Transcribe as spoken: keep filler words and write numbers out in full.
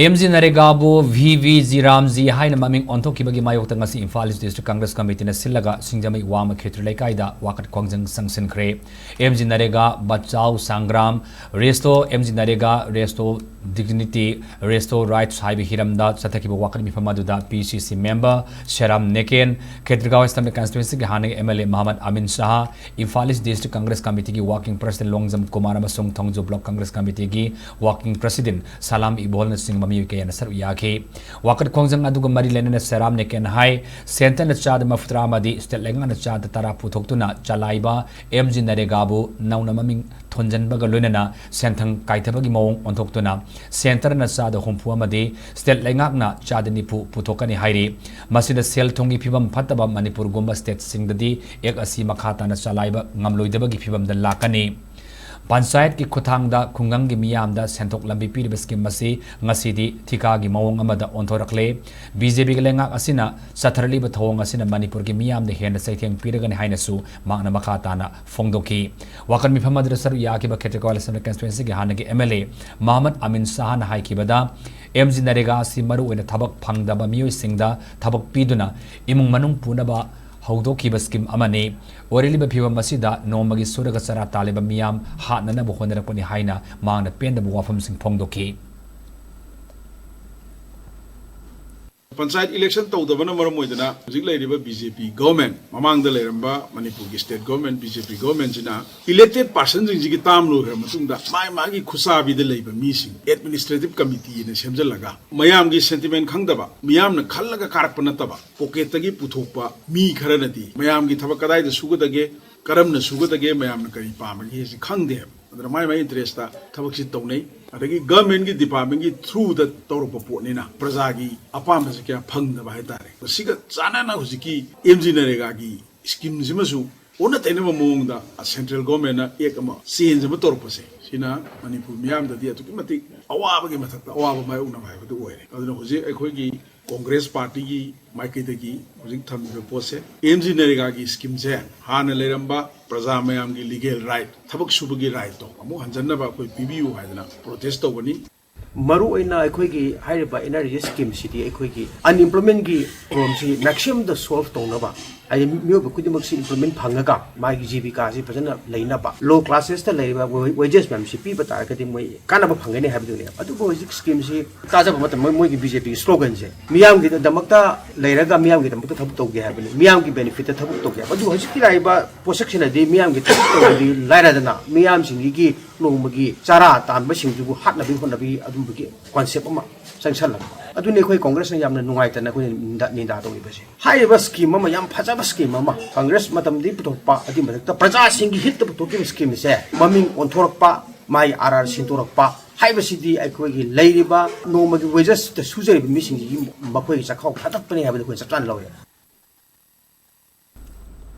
M G ꯅꯔꯦꯒꯥꯕꯨ V V G Ramji ꯍꯥꯏꯅ ꯃꯃꯤꯡ ꯑꯣꯟꯊꯣꯛꯈꯤꯕꯒꯤ ꯃꯥꯌꯣꯛꯇ ꯉꯁꯤ ꯏꯝꯐꯥꯜ ꯏꯁ ꯗꯤꯁꯇ꯭ꯔꯤꯛ ꯀꯪꯒ꯭ꯔꯦꯁ ꯀꯃꯤꯇꯤꯅ ꯁꯤꯜꯂꯒ ꯁꯤꯡꯖꯃꯩ ꯋꯥꯃ ꯈꯦꯇ꯭ꯔꯤ ꯂꯩꯀꯥꯏꯗ ꯋꯥꯀꯠ ꯈꯣꯡꯖꯪ ꯆꯪꯁꯤꯟꯈ꯭ꯔꯦ꯫ M G NREGA, Bachao Sangram, restore M G NREGA, restore dignity, restore rights ꯍꯥꯏꯕ ꯍꯤꯔꯝꯗ ꯆꯠꯊꯈꯤꯕ ꯋꯥꯀꯠ ꯃꯤꯐꯝ ꯑꯗꯨꯗ ꯄꯤ ꯁꯤ ꯁꯤ ꯃꯦꯝꯕꯔ ꯁꯦꯔꯥꯝ ꯅꯦꯀꯦꯟ, ꯈꯦꯇ꯭ꯔꯤꯒꯥꯎ ꯑꯦꯁꯦꯝꯕ꯭ꯂꯤ ꯀꯟꯁꯇꯤꯇ꯭ꯋꯦꯟꯁꯤꯒꯤ ꯍꯥꯟꯅꯒꯤ M L A Mohammad Amin Shah, Imphal east district Congress ꯀꯃꯤꯇꯤꯒꯤ ꯋꯥꯔꯀꯤꯡ ꯄ꯭ꯔꯁꯤꯗꯦꯟꯠ ꯂꯣꯡꯖꯝ ꯀꯨꯃꯥꯔ ꯑꯃꯁꯨꯡ ꯊꯣꯡꯖꯨ ꯕ꯭ꯂꯣꯛ ꯀꯪꯒ꯭ꯔꯦꯁ ꯀꯃꯤꯇꯤꯒꯤ ꯋꯥꯔꯀꯤꯡ ꯄ꯭ꯔꯁꯤꯗꯦꯟꯠ ꯁꯂꯥꯝ ꯏꯕꯣꯜꯅꯆꯤꯡꯕ ꯃꯤꯑꯣꯏ ꯀꯌꯥꯅ ꯁꯔꯨꯛ ꯌꯥꯈꯤ꯫ ꯋꯥꯀꯠ ꯈꯣꯡꯖꯪ ꯑꯗꯨꯒ ꯃꯔꯤ ꯂꯩꯅꯅ ꯁꯦꯔꯥꯝ ꯅꯦꯀꯦꯟ ꯍꯥꯏ, ꯁꯦꯟꯇꯔꯅ ꯆꯥꯗ ꯃꯔꯤꯐꯨꯇꯔꯥ ꯑꯃꯗꯤ ꯁ꯭ꯇꯦꯠ ꯂꯩꯉꯥꯛꯅ ꯆꯥꯗ ꯇꯔꯥ ꯄꯨꯊꯣꯛꯇꯨꯅ ꯆꯂꯥꯏꯕ ꯑꯦꯝ ꯖꯤ ꯅꯔꯦꯒꯥꯕꯨ ꯅꯧꯅ ꯃꯃꯤꯡ ꯊꯣꯟꯖꯟꯕꯒ ꯂꯣꯏꯅꯅ ꯁꯦꯟꯊꯪ ꯀꯥꯏꯊꯕꯒꯤ ꯃꯑꯣꯡ ꯑꯣꯟꯊꯣꯛꯇꯨꯅ ꯁꯦꯟꯇꯔꯅ ꯆꯥꯗ ꯍꯨꯝꯐꯨ ꯑꯃꯗꯤ ꯁ꯭ꯇꯦꯠ ꯂꯩꯉꯥꯛꯅ ꯆꯥꯗ ꯅꯤꯐꯨ ꯄꯨꯊꯣꯛꯀꯅꯤ ꯍꯥꯏꯔꯤ꯫ ꯃꯁꯤꯗ ꯁꯦꯜ ꯊꯨꯝꯒꯤ ꯐꯤꯕꯝ ꯐꯠꯇꯕ ꯃꯅꯤꯄꯨꯔꯒꯨꯝꯕ ꯁ꯭ꯇꯦꯠꯁꯤꯡꯗꯗꯤ ꯑꯦꯛ ꯑꯁꯤ ꯃꯈꯥ ꯇꯥꯅ ꯆꯂꯥꯏꯕ ꯉꯝꯂꯣꯏꯗꯕꯒꯤ ꯐꯤꯕꯝꯗ ꯂꯥꯛꯀꯅꯤ꯫ ꯄꯟꯆꯥꯌꯠꯀꯤ ꯈꯨꯠꯊꯥꯡꯗ ꯈꯨꯡꯒꯪꯒꯤ ꯃꯤꯌꯥꯝꯗ ꯁꯦꯟꯊꯣꯛ ꯂꯝꯕꯤ ꯄꯤꯔꯤꯕ ꯁ꯭ꯀꯤꯝ ꯑꯁꯤ ꯉꯁꯤꯗꯤ ꯊꯤꯀꯥꯒꯤ ꯃꯑꯣꯡ ꯑꯃꯗ ꯑꯣꯟꯊꯣꯔꯛꯂꯦ꯫ ꯕꯤ ꯖꯦ ꯄꯤꯒꯤ ꯂꯩꯉꯥꯛ ꯑꯁꯤꯅ ꯆꯠꯊꯔꯛꯂꯤꯕ ꯊꯧꯑꯣꯡ ꯑꯁꯤꯅ ꯃꯅꯤꯄꯨꯔꯒꯤ ꯃꯤꯌꯥꯝꯗ ꯍꯦꯟꯅ ꯆꯩꯊꯦꯡ ꯄꯤꯔꯒꯅꯤ ꯍꯥꯏꯅꯁꯨ ꯃꯍꯥꯛꯅ ꯃꯈꯥ ꯇꯥꯅ ꯐꯣꯡꯗꯣꯛꯈꯤ꯫ ꯋꯥꯀꯠ ꯃꯤꯐꯝ ꯑꯗꯨꯗ ꯁꯔꯨꯛ ꯌꯥꯈꯤꯕ ꯈꯦꯇ꯭ꯔꯤꯒꯥꯎ ꯑꯦꯁꯦꯝꯕ꯭ꯂꯤ ꯀꯟꯁꯇꯤꯇ꯭ꯋꯦꯟꯁꯤꯒꯤ ꯍꯥꯟꯅꯒꯤ M L A Mohammad Amin ꯁꯍꯥꯅ ꯍꯥꯏꯈꯤꯕꯗ, ꯑꯦꯝ ꯖꯤ ꯅꯔꯦꯒꯥ ꯑꯁꯤ ꯃꯔꯨꯑꯣꯏꯅ ꯊꯕꯛ ꯐꯪꯗꯕ ꯃꯤꯑꯣꯏꯁꯤꯡꯗ ꯊꯕꯛ ꯄꯤꯗꯨꯅ ꯏꯃꯨꯡ ꯃꯅꯨꯡ ꯄꯨꯅꯕ ꯍꯧꯗꯣꯛꯈꯤꯕ ꯁ꯭ꯀꯤꯝ ꯑꯃꯅꯤ꯫ ꯑꯣꯏꯔꯛꯂꯤꯕ ꯐꯤꯕꯝ ꯑꯁꯤꯗ ꯅꯣꯡꯃꯒꯤ ꯁꯨꯔꯒ ꯆꯔꯥ ꯇꯥꯜꯂꯤꯕ ꯃꯤꯌꯥꯝ ꯍꯥꯠꯅꯅꯕ ꯍꯣꯠꯅꯔꯛꯄꯅꯤ ꯍꯥꯏꯅ ꯃꯍꯥꯛꯅ ꯄꯦꯟꯗꯕ ꯋꯥꯐꯝꯁꯤꯡ ꯐꯣꯡꯗꯣꯛꯈꯤ꯫ ꯄꯟꯆꯥꯌꯠ ꯏꯂꯦꯛꯁꯟ ꯇꯧꯗꯕꯅ ꯃꯔꯝ ꯑꯣꯏꯗꯅ ꯍꯧꯖꯤꯛ ꯂꯩꯔꯤꯕ ꯕꯤ ꯖꯦ ꯄꯤ ꯒꯣꯚꯔꯟꯃꯦꯟꯠ, ꯃꯃꯥꯡꯗ ꯂꯩꯔꯝꯕ ꯃꯅꯤꯄꯨꯔꯒꯤ ꯁ꯭ꯇꯦꯠ ꯒꯣꯚꯔꯟꯃꯦꯟꯠ, ꯕꯤ ꯖꯦ ꯄꯤ ꯒꯣꯚꯔꯟꯃꯦꯟꯠꯁꯤꯅ ꯏꯂꯦꯛꯇꯦꯗ ꯄꯥꯔꯁꯟꯁꯤꯡꯁꯤꯒꯤ ꯇꯥꯝ ꯂꯣꯏꯈ꯭ꯔ ꯃꯇꯨꯡꯗ ꯃꯥꯒꯤ ꯃꯥꯒꯤ ꯈꯨꯠꯁꯥꯕꯤꯗ ꯂꯩꯕ ꯃꯤꯁꯤꯡ ꯑꯦꯗꯃꯤꯅꯤꯁꯇ꯭ꯔꯦꯇꯤꯚ ꯀꯃꯤꯇꯤ ꯑꯅ ꯁꯦꯝꯖꯤꯜꯂꯒ ꯃꯌꯥꯝꯒꯤ ꯁꯦꯟꯇꯤꯃꯦꯟꯠ ꯈꯪꯗꯕ, ꯃꯤꯌꯥꯝꯅ ꯈꯜꯂꯒ ꯀꯥꯔꯛꯄ ꯅꯠꯇꯕ, ꯄꯣꯀꯦꯠꯇꯒꯤ ꯄꯨꯊꯣꯛꯄ ꯃꯤ ꯈꯔꯅꯗꯤ ꯃꯌꯥꯝꯒꯤ ꯊꯕꯛ ꯀꯗꯥꯏꯗ ꯁꯨꯒꯗꯒꯦ, ꯀꯔꯝꯅ ꯁꯨꯒꯗꯒꯦ, ꯃꯌꯥꯝꯅ ꯀꯔꯤ ꯄꯥꯝꯃꯒꯦ ꯍꯥꯏꯁꯤ ꯈꯪꯗꯦ ꯍꯥꯏꯕ꯫ ꯑꯗꯨꯅ ꯃꯥꯏ ꯃꯥꯏ ꯏꯟꯇꯔꯦꯁꯇ ꯊꯕꯛꯁꯤ ꯇꯧꯅꯩ꯫ ꯑꯗꯒꯤ ꯒꯚꯔꯟꯃꯦꯟꯠꯀꯤ ꯗꯤꯄꯥꯔꯠꯃꯦꯟꯠꯀꯤ ꯊ꯭ꯔꯨꯗ ꯇꯧꯔꯛꯄ ꯄꯣꯠꯅꯤꯅ ꯄ꯭ꯔꯖꯥꯒꯤ ꯑꯄꯥꯝꯕꯁꯤ ꯀꯌꯥ ꯐꯪꯗꯕ ꯍꯥꯏꯇꯥꯔꯦ꯫ ꯃꯁꯤꯒ ꯆꯥꯟꯅꯅ ꯍꯧꯖꯤꯛꯀꯤ ꯑꯦꯝ ꯖꯤ ꯅꯔꯦꯒꯥꯒꯤ ꯁ꯭ꯀꯤꯝꯁꯤꯃꯁꯨ ꯑꯣꯟꯅ ꯇꯩꯅꯕ ꯃꯑꯣꯡꯗ ꯁꯦꯟꯇ꯭ꯔꯦꯜ ꯒꯣꯚꯔꯟꯃꯦꯟꯠꯅ ꯑꯦꯛ ꯑꯃ, ꯆꯦꯟꯖ ꯑꯃ ꯇꯧꯔꯛꯄꯁꯦ, ꯁꯤꯅ ꯃꯅꯤꯄꯨꯔ ꯃꯤꯌꯥꯝꯗꯗꯤ ꯑꯗꯨꯛꯀꯤ ꯃꯇꯤꯛ ꯑꯋꯥꯕꯒꯤ ꯃꯊꯛꯇ ꯑꯋꯥꯕ ꯃꯥꯌꯣꯛꯅꯕ ꯍꯥꯏꯕꯗꯨ ꯑꯣꯏꯔꯦ꯫ ꯑꯗꯨꯅ ꯍꯧꯖꯤꯛ ꯑꯩꯈꯣꯏꯒꯤ ꯀꯣꯡꯒ꯭ꯔꯦꯁ ꯄꯥꯔꯇꯤꯒꯤ ꯃꯥꯏꯀꯩꯗꯒꯤ ꯍꯧꯖꯤꯛ ꯊꯝꯃꯤꯕ ꯄꯣꯠꯁꯦ, ꯑꯦꯝ ꯖꯤ ꯅꯔꯦꯒꯥꯒꯤ ꯁ꯭ꯀꯤꯝꯁꯦ ꯍꯥꯟꯅ ꯂꯩꯔꯝꯕ ꯄ꯭ꯔꯖꯥ ꯃꯌꯥꯝꯒꯤ ꯂꯤꯒꯦꯜ ꯔꯥꯏꯠ, ꯊꯕꯛ ꯁꯨꯕꯒꯤ ꯔꯥꯏꯠꯇꯣ ꯑꯃꯨꯛ ꯍꯟꯖꯟꯅꯕ ꯑꯩꯈꯣꯏ ꯄꯤꯕꯤꯌꯨ ꯍꯥꯏꯗꯅ ꯄ꯭ꯔꯣꯇꯦꯁ ꯇꯧꯕꯅꯤ꯫ ꯃꯔꯨ ꯑꯣꯏꯅ ꯑꯩꯈꯣꯏꯒꯤ ꯍꯥꯏꯔꯤꯕ ꯑꯦꯟ ꯑꯥꯔ ꯖꯤ ꯑꯦꯁ ꯁ꯭ꯀꯤꯝꯁꯤꯗꯤ ꯑꯩꯈꯣꯏꯒꯤ ꯑꯟꯏꯝꯄ꯭ꯂꯣꯏꯃꯦꯟꯒꯤ ꯄ꯭ꯔꯣꯕ꯭ꯂꯦꯝꯁꯤ ꯃꯦꯛꯁꯤꯃꯝꯗ ꯁꯣꯜꯚ ꯇꯧꯅꯕ, ꯍꯥꯏꯗꯤ ꯃꯤꯑꯣꯏꯕ ꯈꯨꯗꯤꯡꯃꯛꯁꯤ ꯏꯝꯄ꯭ꯂꯣꯏꯃꯦꯟ ꯐꯪꯉꯒ ꯃꯥꯒꯤ ꯖꯤꯕꯤꯀꯥꯁꯤ ꯐꯖꯅ ꯂꯩꯅꯕ, ꯂꯣ ꯀ꯭ꯂꯥꯁꯦꯁꯇ ꯂꯩꯔꯤꯕ ꯋꯦ-, ꯋꯦꯖꯦꯁ ꯃꯌꯥꯝꯁꯤ ꯄꯤꯕ ꯇꯥꯔꯒꯗꯤ ꯃꯣꯏ ꯀꯥꯟꯅꯕ ꯐꯪꯒꯅꯤ ꯍꯥꯏꯕꯗꯨꯅꯦꯕ꯫ ꯑꯗꯨꯕꯨ ꯍꯧꯖꯤꯛ ꯁ꯭ꯀꯤꯝꯁꯤ ꯇꯥꯖꯕ ꯃꯇꯝꯗ ꯃꯣꯏ-, ꯃꯣꯏꯒꯤ ꯕꯤ ꯖꯦ ꯄꯤꯒꯤ ꯁ꯭ꯂꯣꯒꯟꯁꯦ, "ꯃꯤꯌꯥꯝꯒꯤꯗꯃꯛꯇ ꯂꯩꯔꯒ ꯃꯤꯌꯥꯝꯒꯤꯗꯃꯛꯇ ꯊꯕꯛ ꯇꯧꯒꯦ ꯍꯥꯏꯕꯅꯤ, ꯃꯤꯌꯥꯝꯒꯤ ꯕꯦꯅꯤꯐꯤꯠꯇ ꯊꯕꯛ ꯇꯧꯒꯦ ꯍꯥꯏꯕ"꯫ ꯑꯗꯨ ꯍꯧꯖꯤꯛꯀꯤ ꯂꯥꯛꯏꯕ ꯄꯣꯠꯁꯛꯁꯤꯅꯗꯤ ꯃꯤꯌꯥꯝꯒꯤ ꯊꯕꯛ ꯇꯧꯕꯗꯤ ꯂꯥꯏꯔꯗꯅ, ꯃꯤꯌꯥꯝꯁꯤꯡꯒꯤ ꯅꯣꯡꯃꯒꯤ ꯆꯥꯔꯥ ꯇꯥꯟꯕꯁꯤꯡꯗꯨꯕꯨ ꯍꯥꯠꯅꯕꯒꯤ ꯍꯣꯠꯅꯕꯒꯤ ꯑꯗꯨꯝꯕꯒꯤ ꯀꯣꯟꯁꯦꯞ ꯑꯃ ꯆꯪꯁꯜꯂꯛꯄ꯫ ꯑꯗꯨꯅꯤ ꯑꯩꯈꯣꯏ ꯀꯣꯡꯒ꯭ꯔꯦꯁꯅ ꯌꯥꯝꯅ ꯅꯨꯡꯉꯥꯏꯇꯅ ꯑꯩꯈꯣꯏꯅ ꯅꯤꯟꯗꯥ, ꯅꯤꯟꯗꯥ ꯇꯧꯔꯤꯕꯁꯦ꯫ ꯍꯥꯏꯔꯤꯕ ꯁ꯭ꯀꯤꯝ ꯑꯃ, ꯌꯥꯝ ꯐꯖꯕ ꯁ꯭ꯀꯤꯝ ꯑꯃ, ꯀꯣꯡꯒ꯭ꯔꯦꯁ ꯃꯇꯝꯗꯒꯤ ꯄꯨꯊꯣꯛꯄ, ꯑꯗꯨꯒꯤ ꯃꯊꯛꯇ ꯄ꯭ꯔꯖꯥꯁꯤꯡꯒꯤ ꯍꯤꯠꯇ ꯄꯨꯊꯣꯛꯈꯤꯕ ꯁ꯭ꯀꯤꯝꯁꯦ ꯃꯃꯤꯡ ꯑꯣꯟꯊꯣꯔꯛꯄ, ꯃꯥꯒꯤ ꯑꯥꯔ ꯑꯥꯔ ꯁꯤꯟꯗꯣꯔꯛꯄ ꯍꯥꯏꯕꯁꯤꯗꯤ ꯑꯩꯈꯣꯏꯒꯤ ꯂꯩꯔꯤꯕ ꯅꯣꯡꯃꯒꯤ ꯋꯦꯖꯦꯁꯇ ꯁꯨꯖꯔꯤꯕ ꯃꯤꯁꯤꯡꯁꯤꯒꯤ ꯃꯈꯣꯏꯒꯤ ꯆꯥꯛꯈꯥꯎ ꯊꯥꯗꯠꯄꯅꯤ ꯍꯥꯏꯕꯗꯨ ꯑꯩꯈꯣꯏꯅ ꯆꯞ ꯆꯥꯅ ꯂꯧꯔꯦ꯫